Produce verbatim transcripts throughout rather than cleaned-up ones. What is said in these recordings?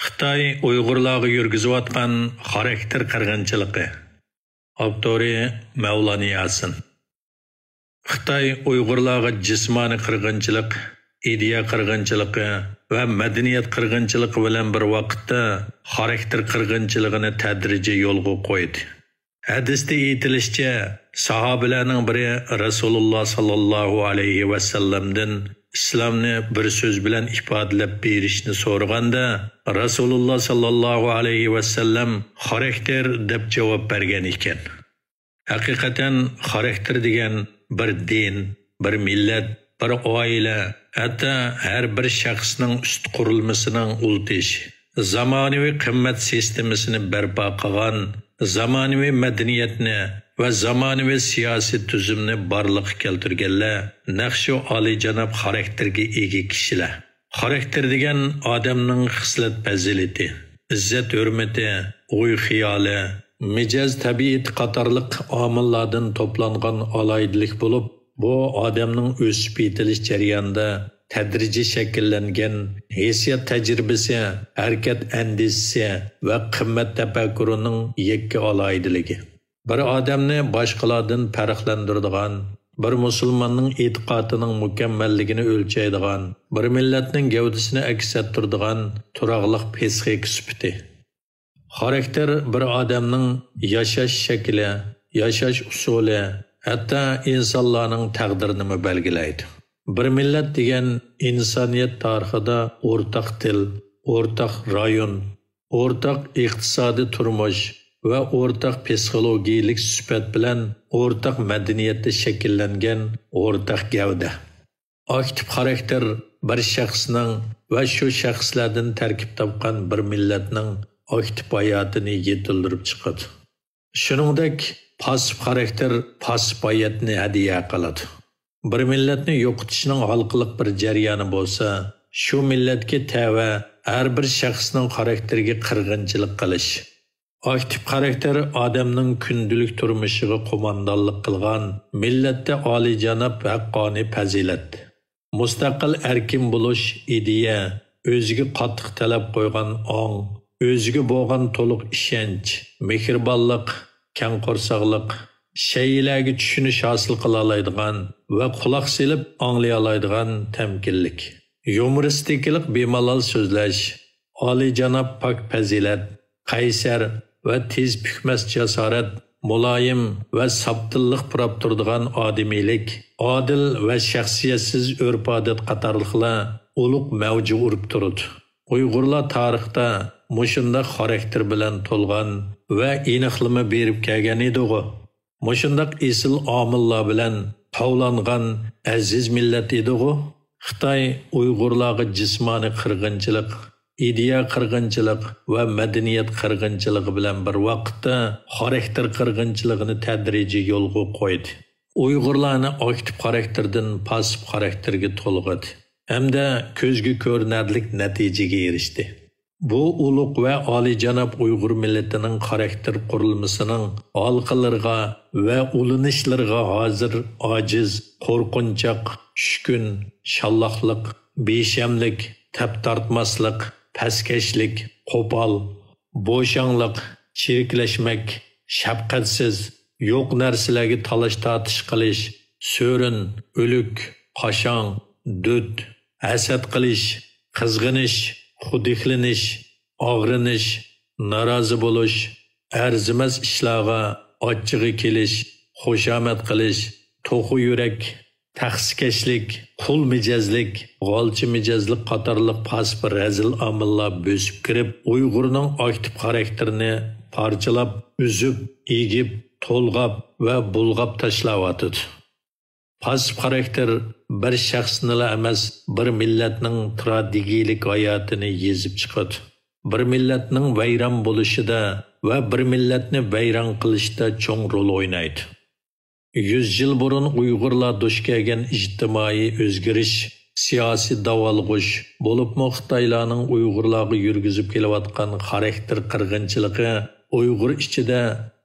خىتاي ئۇيغۇرلارغا يۈرگۈزۈۋاتقان خاراكتېر قىرغىنچىلىقى. ئاپتورى مەۋلان ياسىن. خىتاي ئۇيغۇرلارغا جىسمانىي قىرغىنچىلىق، ئىدىيە قىرغىنچىلىقى ۋە مەدەنىيەت قىرغىنچىلىقى بىلەن بىر ۋاقىتتا خاراكتېر قىرغىنچىلىقىنى تەدرىجىي يولغا قويدى. ھەدىستە ئېيتىلىشىچە، ساھابىلەرنىڭ بىرى رەسۇلۇللا ساللاللاھۇ ئەلەيھى ۋەسەللەمدىن ئىسلامنى بىر سۆز بىلەن ئىپادىلەپ بېرىشنى سورىغاندا، رەسۇلۇللا ساللاللاھۇ ئەلەيھى ۋەسەللەم خاراكتېر دەپ جاۋاب بەرگەن ئىكەن. ھەقىقەتەن خاراكتېر دېگەن بىر دىن، بىر مىللەت، بىر ئائىلە، ھەتتا ھەر بىر شەخسنىڭ ئۈست قۇرۇلمىسىنىڭ ئۇل تېشى. زامانىۋى قىممەت سىستېمىسىنى بەرپا قىلغان، زامانىۋى مەدەنىيەتنى ۋە زامانىۋى سىياسىي تۈزۈمنى بارلىققا كەلتۈرگەنلەر نەق شۇ ئالىيجاناب خاراكتېرگە ئىگە كىشىلەر. خاراكتېر دېگەن ئادەمنىڭ خىسلەت-پەزىلىتى، ئىززەت-ھۆرمىتى، ئوي-خىيالى، مىجەز-تەبىئىتى قاتارلىق ئامىللاردىن توپلانغان ئالاھىدىلىك بولۇپ، بۇ ئادەمنىڭ ئۆسۈپ يېتىلىش جەريانىدا تەدرىجىي شەكىللەنگەن ھېسسىيات تەجرىبىسى، ھەرىكەت ئەندىزىسى ۋە قىممەت تەپەككۇرىنىڭ يەككە ئالاھىدىلىكى. بىر ئادەمنى باشقىلاردىن پەرقلەندۈرىدىغان، بىر مۇسۇلماننىڭ ئېتىقادىنىڭ مۇكەممەللىكىنى ئۆلچەيدىغان، بىر مىللەتنىڭ گەۋدىسىنى ئەكس ئەتتۈرىدىغان تۇراقلىق پسىخىكا سۈپىتى. خاراكتېر بىر ئادەمنىڭ ياشاش شەكلى، ياشاش ئۇسۇلى، ھەتتا ئىنسانلارنىڭ تەقدىرىنىمۇ بەلگىلەيدۇ. بىر مىللەت دېگەن ئىنسانىيەت تارىخىدا ئورتاق تىل، ئورتاق رايون، ئورتاق ئىقتىسادىي تۇرمۇش ۋە ئورتاق پسىخولوگىيەلىك سۈپەت بىلەن ئورتاق مەدەنىيەتتە شەكىللەنگەن ئورتاق گەۋدە. ئاكتىپ خاراكتېر بىر شەخسنىڭ ۋە شۇ شەخسلەردىن تەركىب تاپقان بىر مىللەتنىڭ ئاكتىپ ھاياتىنى يېتىلدۈرۈپ چىقىدۇ. شۇنىڭدەك، پاسسىپ خاراكتېر پاسسىپ ھاياتنى ھەدىيە قىلىدۇ. بىر مىللەتنى يوقىتىشنىڭ ھالقىلىق بىر جەريانى بولسا، شۇ مىللەتكە تەۋە ھەر بىر شەخسنىڭ خاراكتېرىگە قىرغىنچىلىق قىلىش. ئاكتىپ خاراكتېر ئادەمنىڭ كۈندىلىك تۇرمۇشىغا قوماندانلىق قىلغان مىللەتتە ئالىيجاناب ھەققانىي پەزىلەت. مۇستەقىل ئەركىن بولۇش ئىدىيە، ئۆزىگە قاتتىق تەلەپ قويغان ئاڭ، ئۆزىگە بولغان تولۇق ئىشەنچ، مېھرىبانلىق، كەڭ قورساقلىق، شەيئىلەرگە چۈشىنىش ھاسىل قىلالايدىغان ۋە قۇلاق سېلىپ ئاڭلىيالايدىغان تەمكىنلىك، يۇمۇرىستىكىلىق بىمالال سۆزلەش، ئالىيجاناب پاك پەزىلەت، قەيسەر ۋە تېز پۈكمەس جاسارەت، مۇلايىم ۋە ساپتىللىق پۇراپ تۇرىدىغان ئادىمىيلىك، ئادىل ۋە شەخسىيەتسىز ئۆرپ-ئادەت قاتارلىقلار ئۇلۇغ مەۋج ئۇرۇپ تۇرىدۇ. ئۇيغۇرلار تارىختا مۇشۇنداق خاراكتېر بىلەن تولغان ۋە ئېنىقلىما بېرىپ كەلگەن ئىدىغۇ. مۇشۇنداق ئېسىل ئامىللار بىلەن تاۋلانغان ئەزىز مىللەت ئىدىغۇ. خىتاي ئۇيغۇرلارغا جىسمانىي قىرغىنچىلىق، ئىدىيە قىرغىنچىلىق ۋە مەدەنىيەت قىرغىنچىلىقى بىلەن بىر ۋاقىتتا خاراكتېر قىرغىنچىلىقىنى تەدرىجىي يولغا قويدى. ئۇيغۇرلارنى ئاكتىپ خاراكتېردىن پاسسىپ خاراكتېرگە تولغىدى ھەمدە كۆزگە كۆرۈنەرلىك نەتىجىگە ئېرىشتى. بۇ ئۇلۇغ ۋە ئالىيجاناب ئۇيغۇر مىللىتىنىڭ خاراكتېر قۇرۇلمىسىنىڭ ھالقىلىرىغا ۋە ئۇلىنىشلىرىغا ھازىر ئاجىز، قورقۇنچاق، چۈشكۈن، شاللاقلىق، بىشەملىك، تەپ تارتماسلىق، پەسكەشلىك، قوپال، بوشاڭلىق، چىرىكلەشمەك، شەپقەتسىز، يوق نەرسىلەرگە تالاش-تارتىش قىلىش، سۆرۈن، ئۆلۈك، قاشاڭ، دۆت، ھەسەت قىلىش، قىزغىنىش، خۇدىكلىنىش، ئاغرىنىش، نارازى بولۇش، ئەرزىمەس ئىشلارغا ئاچچىقى كېلىش، خۇشامەت قىلىش، توخۇ يۈرەك، تەخسىكەشلىك، قۇل مىجەزلىك، غالچە مىجەزلىك قاتارلىق پاسسىپ رەزىل ئامىللار بۆسۈپ كىرىپ، ئۇيغۇرنىڭ ئاكتىپ خاراكتېرىنى پارچىلاپ، ئۈزۈپ، ئېگىپ، تولغاپ ۋە بۇلغاپ تاشلاۋاتىدۇ. پاسسىپ خاراكتېر بىر شەخسنىلا ئەمەس، بىر مىللەتنىڭ تراگېدىيەلىك ھاياتىنى يېزىپ چىقىدۇ. بىر مىللەتنىڭ ۋەيران بولۇشىدا ۋە بىر مىللەتنى ۋەيران قىلىشتا چوڭ رول ئوينايدۇ. يۈز يىل بۇرۇن ئۇيغۇرلار دۇچ كەلگەن ئىجتىمائىي ئۆزگىرىش، سىياسىي داۋالغۇش، بولۇپمۇ خىتايلارنىڭ ئۇيغۇرلارغا يۈرگۈزۈپ كېلىۋاتقان خاراكتېر قىرغىنچىلىقى ئۇيغۇر ئىچىدە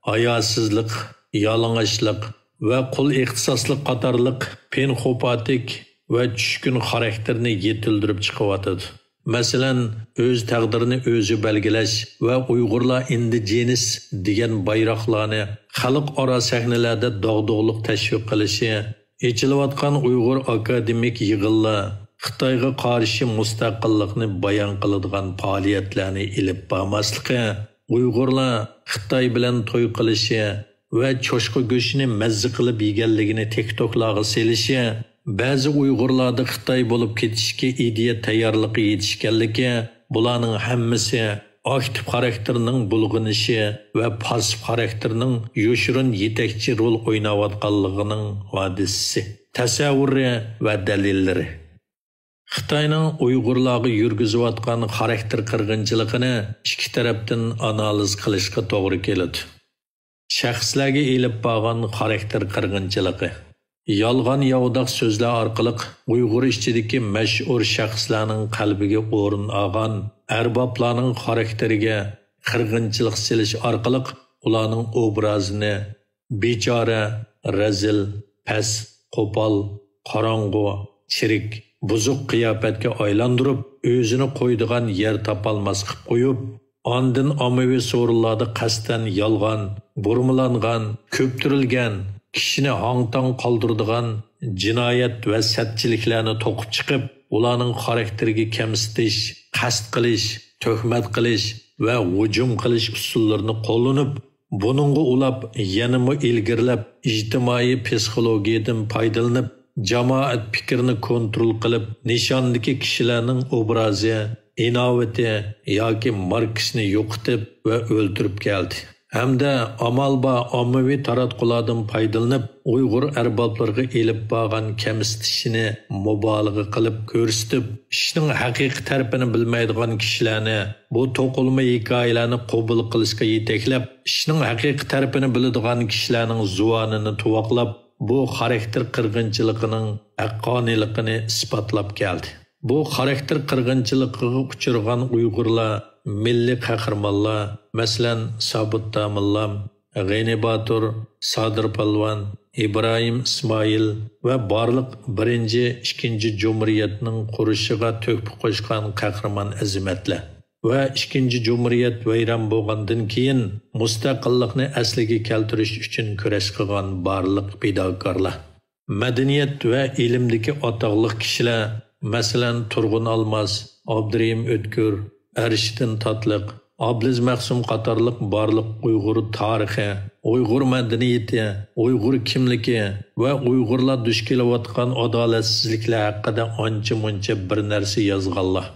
ھاياسىزلىق، يالىڭاچلىق ۋە قۇل ئىختىساسلىق قاتارلىق پىنخوپاتىك ۋە چۈشكۈن خاراكتېرنى يېتىلدۈرۈپ چىقىۋاتىدۇ. مەسىلەن، ئۆز تەقدىرىنى ئۆزى بەلگىلەش ۋە ئۇيغۇرلار ئىندىجېنىس دېگەن بايراقلارنى خەلقئارا سەھنىلەردە داغدۇغىلىق تەشۋىق قىلىشى، ئېچىلىۋاتقان ئۇيغۇر ئاكادېمىك يىغىنلار، خىتايغا قارشى مۇستەقىللىقنى بايان قىلىدىغان پائالىيەتلەرنى ئېلىپ بارماسلىقى، ئۇيغۇرلار خىتاي بىلەن توي قىلىشى ۋە چوشقا گۆشىنى مەززە قىلىپ يېگەنلىكىنى تىكتوكلارغا سېلىشى، بەزى ئۇيغۇرلاردا خىتاي بولۇپ كېتىشكە ئىدىيە تەييارلىقى يېتىشكەنلىكى، بۇلارنىڭ ھەممىسى ئاكتىپ خاراكتېرنىڭ بۇلغىنىشى ۋە پاسسىپ خاراكتېرنىڭ يوشۇرۇن يېتەكچى رول ئويناۋاتقانلىقىنىڭ ھادىسىسى، تەسەۋۋۇرى ۋە دەلىللىرى. خىتاينىڭ ئۇيغۇرلارغا يۈرگۈزۈۋاتقان خاراكتېر قىرغىنچىلىقىنى ئىككى تەرەپتىن ئانالىز قىلىشقا توغرا كېلىدۇ. شەخسلەرگە ئېلىپ بارغان خاراكتېر قىرغىنچىلىقى. يالغان ياۋىداق سۆزلەر ئارقىلىق ئۇيغۇر ئىچىدىكى مەشھۇر شەخسلەرنىڭ قەلبىگە ئورۇن ئالغان ئەربابلارنىڭ خاراكتېرىگە قىرغىنچىلىق سېلىش ئارقىلىق ئۇلارنىڭ ئوبرازىنى بىچارە، رەزىل، پەس، قوپال، قاراڭغۇ، چىرىك، بۇزۇق قىياپەتكە ئايلاندۇرۇپ، ئۆزىنى قويىدىغان يەر تاپالماس قىپ قويۇپ، ئاندىن ئاممىۋى سورۇنلاردا قەستەن يالغان، بۇرمىلانغان، كۆپتۈرۈلگەن، كىشىنى ھاڭ-تاڭ قالدۇرىدىغان جىنايەت ۋە سەتچىلىكلەرنى توقۇپ چىقىپ، ئۇلارنىڭ خاراكتېرىگە كەمسىتىش، قەست قىلىش، تۆھمەت قىلىش ۋە ھۇجۇم قىلىش ئۇسۇللىرىنى قوللىنىپ، بۇنىڭغا ئۇلاپ، يەنىمۇ ئىلگىرىلەپ، ئىجتىمائىي پسىخولوگىيەدىن پايدىلىنىپ، جامائەت پىكرىنى كونترول قىلىپ، نىشاندىكى كىشىلەرنىڭ ئوبرازى، ئىناۋىتى ياكى ماركىسىنى يوقىتىپ ۋە ئۆلتۈرۈپ كەلدى. ھەمدە ئامال بار ئاممىۋى تاراتقۇلاردىن پايدىلىنىپ، ئۇيغۇر ئەربابلىرىغا ئېلىپ بارغان كەمسىتىشىنى مۇبالىغە قىلىپ كۆرسىتىپ، ئىشنىڭ ھەقىقىي تەرىپىنى بىلمەيدىغان كىشىلەرنى بۇ توقۇلما ھېكايىلەرنى قوبۇل قىلىشقا يېتەكلەپ، ئىشنىڭ ھەقىقىي تەرىپىنى بىلىدىغان كىشىلەرنىڭ زۇۋانىنى تۇۋاقلاپ، بۇ خاراكتېر قىرغىنچىلىقىنىڭ ھەققانىيلىقىنى ئىسپاتلاپ كەلدى. بۇ خاراكتېر قىرغىنچىلىقىغا ئۇچرىغان ئۇيغۇرلار مىللىي قەھرىمانلار، مەسىلەن، سابىت داموللام، غېنى باتۇر، سادىر پالۋان، ئىبراھىم ئىسمائىل ۋە بارلىق بىرىنچى، ئىككىنچى جۇمھۇرىيەتنىڭ قۇرۇشىغا تۆھپە قوشقان قەھرىمان ئەزىمەتلەر ۋە ئىككىنچى جۇمھۇرىيەت ۋەيران بولغاندىن كېيىن مۇستەقىللىقنى ئەسلىگە كەلتۈرۈش ئۈچۈن كۈرەش قىلغان بارلىق پىداكارلار. مەدەنىيەت ۋە ئىلىمدىكى ئاتاقلىق كىشىلەر، مەسىلەن، تۇرغۇن ئالماس، ئابدۇرېھىم ئۆتكۈر، ئەرشىدىن تاتلىق، ئابلىز مەخسۇم قاتارلىق بارلىق ئۇيغۇر تارىخى، ئۇيغۇر مەدەنىيىتى، ئۇيغۇر كىملىكى ۋە ئۇيغۇرلار دۇچ كېلىۋاتقان ئادالەتسىزلىكلەر ھەققىدە ئانچە-مۇنچە بىر نەرسە يازغانلار.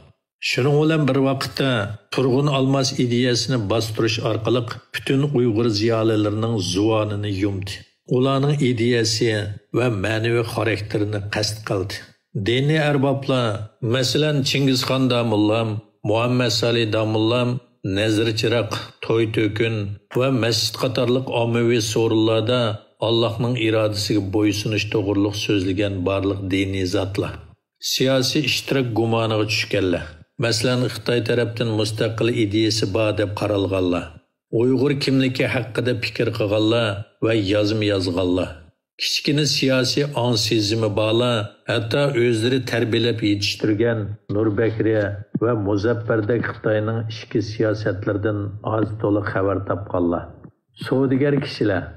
شۇنىڭ بىلەن بىر ۋاقىتتا، تۇرغۇن ئالماس ئىدىيەسىنى باستۇرۇش ئارقىلىق پۈتۈن ئۇيغۇر زىيالىيلىرىنىڭ زۇۋانىنى يۇمدى. ئۇلارنىڭ ئىدىيەسى ۋە مەنىۋى خاراكتېرىنى قەست قىلدى. دىنىي ئەربابلار، مەسىلەن، چىڭگىزخان داموللام، مۇھەممەد سالى داموللام، نەزىر چىراغ، توي تۆكۈن ۋە مەسچىت قاتارلىق ئاممىۋى سورۇنلاردا ئاللاھنىڭ ئىرادىسىگە بويسۇنۇش توغرۇلۇق سۆزلىگەن بارلىق دىنىي زاتلار. سىياسىي ئىشتىراك گۇمانىغا چۈشكەنلەر، مەسىلەن، خىتاي تەرەپتىن مۇستەقىل ئىدىيەسى بار دەپ قارالغانلار، ئۇيغۇر كىملىكى ھەققىدە پىكىر قىلغانلار ۋە يازما يازغانلار، كىچىككىنە سىياسىي ئاڭ سېزىمى بارلار، ھەتتا ئۆزلىرى تەربىيەلەپ يېتىشتۈرگەن نۇربەكرى ۋە مۇزەپپەردەك خىتاينىڭ ئىچكى سىياسەتلىرىدىن ئاز تولا خەۋەر تاپقانلار. سودىگەر كىشىلەر،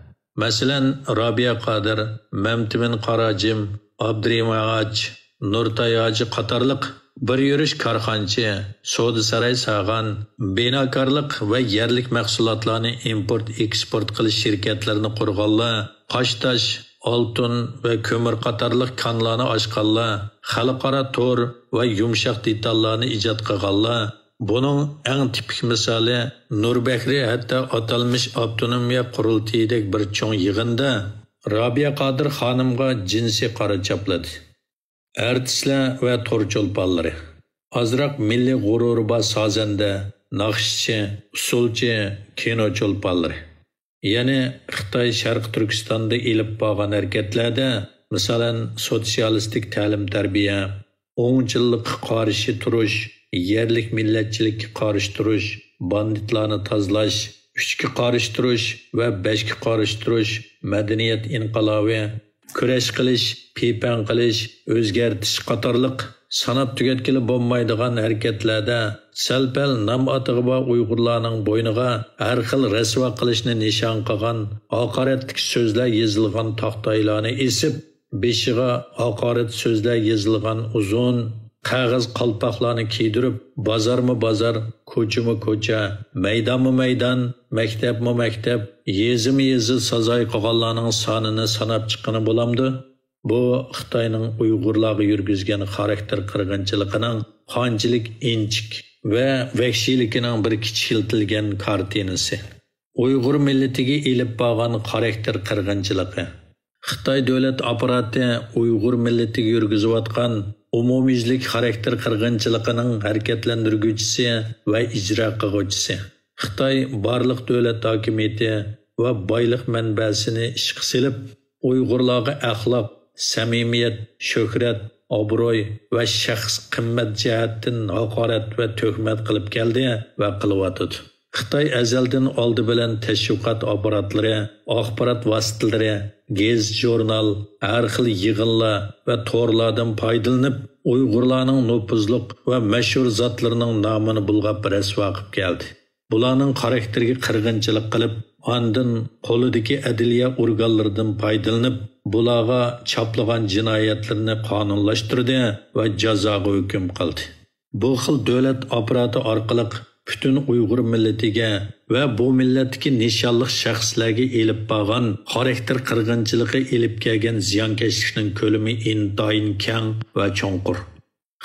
مەسىلەن، رابىيە قادىر، مەمتىمىن قاراجىم، ئابدۇرېھىم ھاجى، نۇرتاي ھاجى قاتارلىق بىر يۈرۈش كارخانىچى، سودا ساراي سالغان، بىناكارلىق ۋە يەرلىك مەھسۇلاتلارنى ئىمپورت ئېكسپورت قىلىش شىركەتلىرىنى قۇرغانلار، قاشتاش، ئالتۇن ۋە كۆمۈر قاتارلىق كانلارنى ئاچقانلار، خەلقئارا تور ۋە يۇمشاق دېتاللارنى ئىجاد قىلغانلار، بۇنىڭ ئەڭ تىپىك مىسالى، نۇربەكرى ھەتتا ئاتالمىش ئاپتونومىيە قۇرۇلتىيىدەك بىر چوڭ يىغىندا رابىيە قادىر خانىمغا جىنسىي قارا چاپلىدى. ئارتىسلار ۋە تور چولپانلىرى. ئازراق مىللىي غۇرۇرى بار سازەندە، ناخشىچى، ئۇسسۇلچى، كىنو چولپانلىرى. يەنى خىتاي شەرقىي تۈركىستاندا ئېلىپ بارغان ھەرىكەتلەردە، مىسالەن، سوتسىيالىستىك تەلىم-تەربىيە، ئوڭچىللىققا قارشى تۇرۇش، يەرلىك مىللەتچىلىككە قارشى تۇرۇش، باندىتلارنى تازىلاش، كۈچكە قارشى تۇرۇش ۋە بەشكە قارشى تۇرۇش، مەدەنىيەت ئىنقىلابى، كۈرەش قىلىش، پىپەڭ قىلىش، ئۆزگەرتىش قاتارلىق ساناپ تۈگەتكىلى بولمايدىغان ھەرىكەتلەردە سەل-پەل نام-ئاتىغى بار ئۇيغۇرلارنىڭ بوينىغا ھەر خىل رەسۋا قىلىشنى نىشان قىلغان ھاقارەتلىك سۆزلەر يېزىلغان تاختايلارنى ئېسىپ، بېشىغا ھاقارەت سۆزلەر يېزىلغان ئۇزۇن قەغەز قالپاقلارنى كىيدۈرۈپ، بازارمۇ بازار، كوچىمۇ كوچا، مەيدانمۇ مەيدان، مەكتەپمۇ مەكتەپ، يېزىمۇ يېزا سازايقىغانلارنىڭ سانىنى ساناپ چىققىنى بولامدۇ؟ بۇ خىتاينىڭ ئۇيغۇرلارغا يۈرگۈزگەن خاراكتېر قىرغىنچىلىقىنىڭ قانچىلىك ئىنچىكە ۋە ۋەھشىيلىكىنىڭ بىر كىچىكلىتىلگەن كارتىنىسى. ئۇيغۇر مىللىتىگە ئېلىپ بارغان خاراكتېر قىرغىنچىلىقى. خىتاي دۆلەت ئاپپاراتى ئۇيغۇر مىللىتىگە يۈرگۈزۈۋاتقان ئومۇميۈزلۈك خاراكتېر قىرغىنچىلىقىنىڭ ھەرىكەتلەندۈرگۈچىسى ۋە ئىجرا قىلغۇچىسى. خىتاي بارلىق دۆلەت ھاكىمىيىتى ۋە بايلىق مەنبەسىنى ئىشقا سېلىپ، ئۇيغۇرلارغا ئەخلاق، سەمىمىيەت، شۆھرەت، ئابرۇي ۋە شەخس قىممەت جەھەتتىن ھاقارەت ۋە تۆھمەت قىلىپ كەلدى ۋە قىلىۋاتىدۇ. خىتاي ئەزەلدىن ئالدى بىلەن تەشۋىقات ئاپپاراتلىرى، ئاخبارات ۋاسىتىلىرى، گېزىت-ژۇرنال، ھەر خىل يىغىنلار ۋە تورلاردىن پايدىلىنىپ، ئۇيغۇرلارنىڭ نوپۇزلۇق ۋە مەشھۇر زاتلىرىنىڭ نامىنى بۇلغاپ رەسۋا قىلىپ كەلدى. بۇلارنىڭ خاراكتېرىگە قىرغىنچىلىق قىلىپ، ئاندىن قولىدىكى ئەدلىيە ئورگانلىرىدىن پايدىلىنىپ، بۇلارغا چاپلىغان جىنايەتلىرىنى قانۇنلاشتۇردى ۋە جازاغا ھۆكۈم قىلدى. بۇ خىل دۆلەت ئاپپاراتى ئارقىلىق پۈتۈن ئۇيغۇر مىللىتىگە ۋە بۇ مىللەتتىكى نىشانلىق شەخسلەرگە ئېلىپ بارغان خاراكتېر قىرغىنچىلىقى ئېلىپ كەلگەن زىيانكەشلىكنىڭ كۆلىمى ئىنتايىن كەڭ ۋە چوڭقۇر.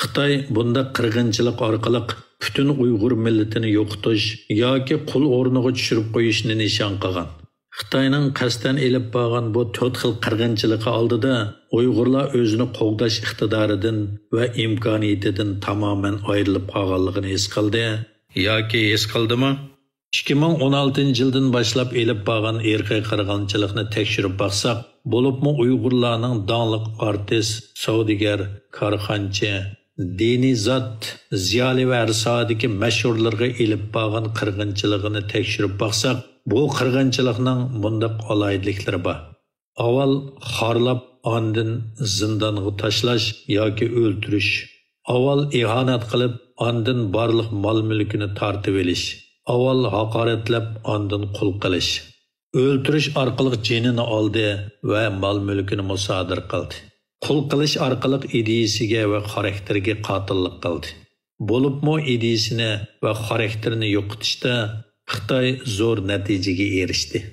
خىتاي بۇنداق قىرغىنچىلىق ئارقىلىق پۈتۈن ئۇيغۇر مىللىتىنى يوقىتىش ياكى قۇل ئورنىغا چۈشۈرۈپ قويۇشنى نىشان قىلغان. خىتاينىڭ قەستەن ئېلىپ بارغان بۇ تۆت خىل قىرغىنچىلىقى ئالدىدا ئۇيغۇرلار ئۆزىنى قوغداش ئىقتىدارىدىن ۋە ئىمكانىيىتىدىن تامامەن ئايرىلىپ قالغانلىقىنى ھېس قىلدى ياكى ھېس قىلدىمۇ؟ ئىككى مىڭ ئون ئالتىنچى يىلدىن باشلاپ ئېلىپ بارغان ئىرقىي قىرغىنچىلىقنى تەكشۈرۈپ باقساق، بولۇپمۇ ئۇيغۇرلارنىڭ داڭلىق ئارتىس، سودىگەر، كارخانىچى، دىنىي زات، زىيالىي ۋە ھەر ساھەدىكى مەشھۇرلىرىغا ئېلىپ بارغان قىرغىنچىلىقىنى تەكشۈرۈپ باقساق، بۇ قىرغىنچىلىقنىڭ مۇنداق ئالاھىدىلىكلىرى بار. ئاۋۋال خارلاپ، ئاندىن زىندانغا تاشلاش ياكى ئۆلتۈرۈش. ئاۋۋال ئىھانەت قىلىپ، ئاندىن بارلىق مال-مۈلكىنى تارتىۋېلىش. ئاۋۋال ھاقارەتلەپ، ئاندىن قۇل قىلىش. ئۆلتۈرۈش ئارقىلىق جېنىنى ئالدى ۋە مال-مۈلكىنى مۇسادىرە قىلدى. قۇل قىلىش ئارقىلىق ئىدىيىسىگە ۋە خاراكتېرىگە قاتىللىق قىلدى. بولۇپمۇ ئىدىيىسىنى ۋە خاراكتېرىنى يوقىتىشتا خىتاي زور نەتىجىگە ئېرىشتى.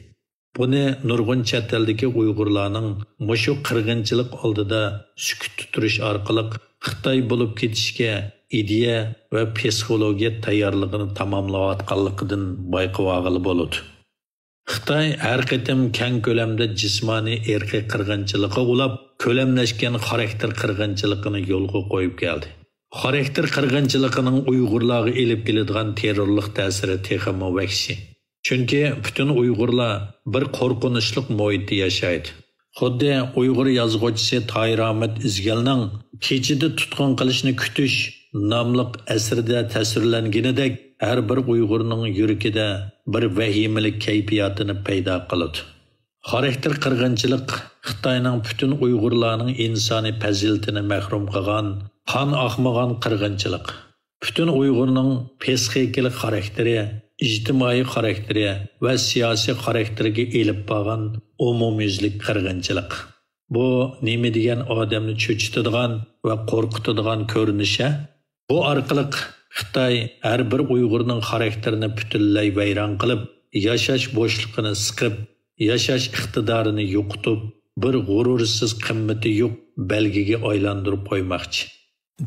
بۇنى نۇرغۇن چەت ئەلدىكى ئۇيغۇرلارنىڭ مۇشۇ قىرغىنچىلىق ئالدىدا سۈكۈتتە تۇرۇش ئارقىلىق خىتاي بولۇپ كېتىشكە ئىدىيە ۋە پسىخولوگىيە تەييارلىقىنى تاماملاۋاتقانلىقىدىن بايقىۋالغىلى بولىدۇ. خىتاي ھەر قېتىم كەڭ كۆلەمدە جىسمانىي ئىرقىي قىرغىنچىلىققا ئۇلاپ، كۆلەملەشكەن خاراكتېر قىرغىنچىلىقىنى يولغا قويۇپ كەلدى. خاراكتېر قىرغىنچىلىقىنىڭ ئۇيغۇرلارغا ئېلىپ كېلىدىغان تېررورلۇق تەسىرى تېخىمۇ ۋەھشىي. چۈنكى پۈتۈن ئۇيغۇرلار بىر قورقۇنچلۇق مۇھىتتا ياشايدۇ. خۇددى ئۇيغۇر يازغۇچىسى تاھىر ئاھمەت ئىزگەلنىڭ كېچىدە تۇتقۇن قىلىشنى كۈتۈش ناملىق ئەسىرىدە تەسۋىرلەنگىنىدەك، ھەر بىر ئۇيغۇرنىڭ يۈرىكىدە بىر ۋەھىمىلىك كەيپىياتىنى پەيدا قىلىدۇ. خاراكتېر قىرغىنچىلىق خىتاينىڭ پۈتۈن ئۇيغۇرلارنىڭ ئىنسانىي پەزىلىتىنى مەھرۇم قىلغان، قان ئاقمىغان قىرغىنچىلىق. پۈتۈن ئۇيغۇرنىڭ پسىخىكىلىق خاراكتېرى، ئىجتىمائىي خاراكتېرى ۋە سىياسىي خاراكتېرىگە ئېلىپ بارغان ئومۇميۈزلۈك قىرغىنچىلىق. بۇ نېمە دېگەن ئادەمنى چۆچۈتىدىغان ۋە قورقۇتىدىغان كۆرۈنۈش ھە؟ بۇ ئارقىلىق خىتاي ھەر بىر ئۇيغۇرنىڭ خاراكتېرىنى پۈتۈنلەي ۋەيران قىلىپ، ياشاش بوشلۇقىنى سىقىپ، ياشاش ئىقتىدارىنى يوقىتىپ، بىر غۇرۇرسىز، قىممىتى يوق بەلگىگە ئايلاندۇرۇپ قويماقچى.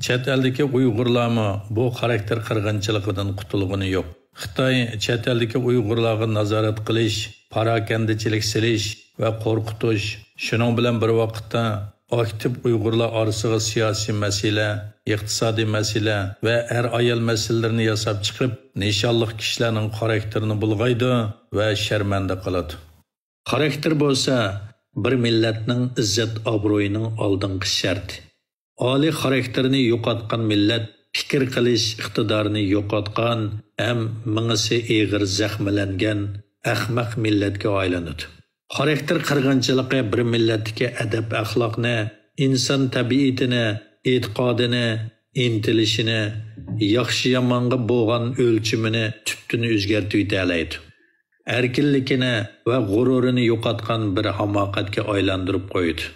چەت ئەلدىكى ئۇيغۇرلارمۇ بۇ خاراكتېر قىرغىنچىلىقىدىن قۇتۇلغىنى يوق. خىتاي چەت ئەلدىكى ئۇيغۇرلارغا نازارەت قىلىش، پاراكەندىچىلىك سېلىش ۋە قورقۇتۇش، شۇنىڭ بىلەن بىر ۋاقىتتا ئاكتىپ ئۇيغۇرلار ئارىسىغا سىياسىي مەسىلە، ئىقتىسادىي مەسىلە ۋە ئەر-ئايال مەسىلىلىرىنى ياساپ چىقىپ، نىشانلىق كىشىلەرنىڭ خاراكتېرىنى بۇلغايدۇ ۋە شەرمەندە قىلىدۇ. خاراكتېر بولسا بىر مىللەتنىڭ ئىززەت-ئابرۇيىنىڭ ئالدىنقى شەرتى. ئالىي خاراكتېرنى يوقاتقان مىللەت پىكىر قىلىش ئىقتىدارىنى يوقاتقان ھەم مېڭىسى ئېغىر زەخىملەنگەن ئەخمەق مىللەتكە ئايلىنىدۇ. خاراكتېر قىرغىنچىلىقى بىر مىللەتتىكى ئەدەپ-ئەخلاقنى، ئىنسان تەبىئىتىنى، ئېتىقادىنى، ئىنتىلىشىنى، ياخشى-يامانغا بولغان ئۆلچىمىنى تۈپتىن ئۆزگەرتىۋېتەلەيدۇ. ئەركىنلىكىنى ۋە غۇرۇرىنى يوقاتقان بىر ھاماقەتكە ئايلاندۇرۇپ قويىدۇ.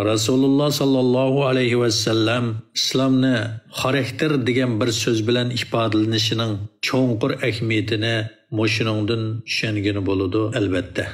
رەسۇلۇللا ساللاللاھۇ ئەلەيھى ۋەسەللەم ئىسلامنى خاراكتېر دېگەن بىر سۆز بىلەن ئىپادىلىنىشىنىڭ چوڭقۇر ئەھمىيىتىنى مۇشۇنىڭدىن چۈشەنگىلى بولىدۇ، ئەلۋەتتە.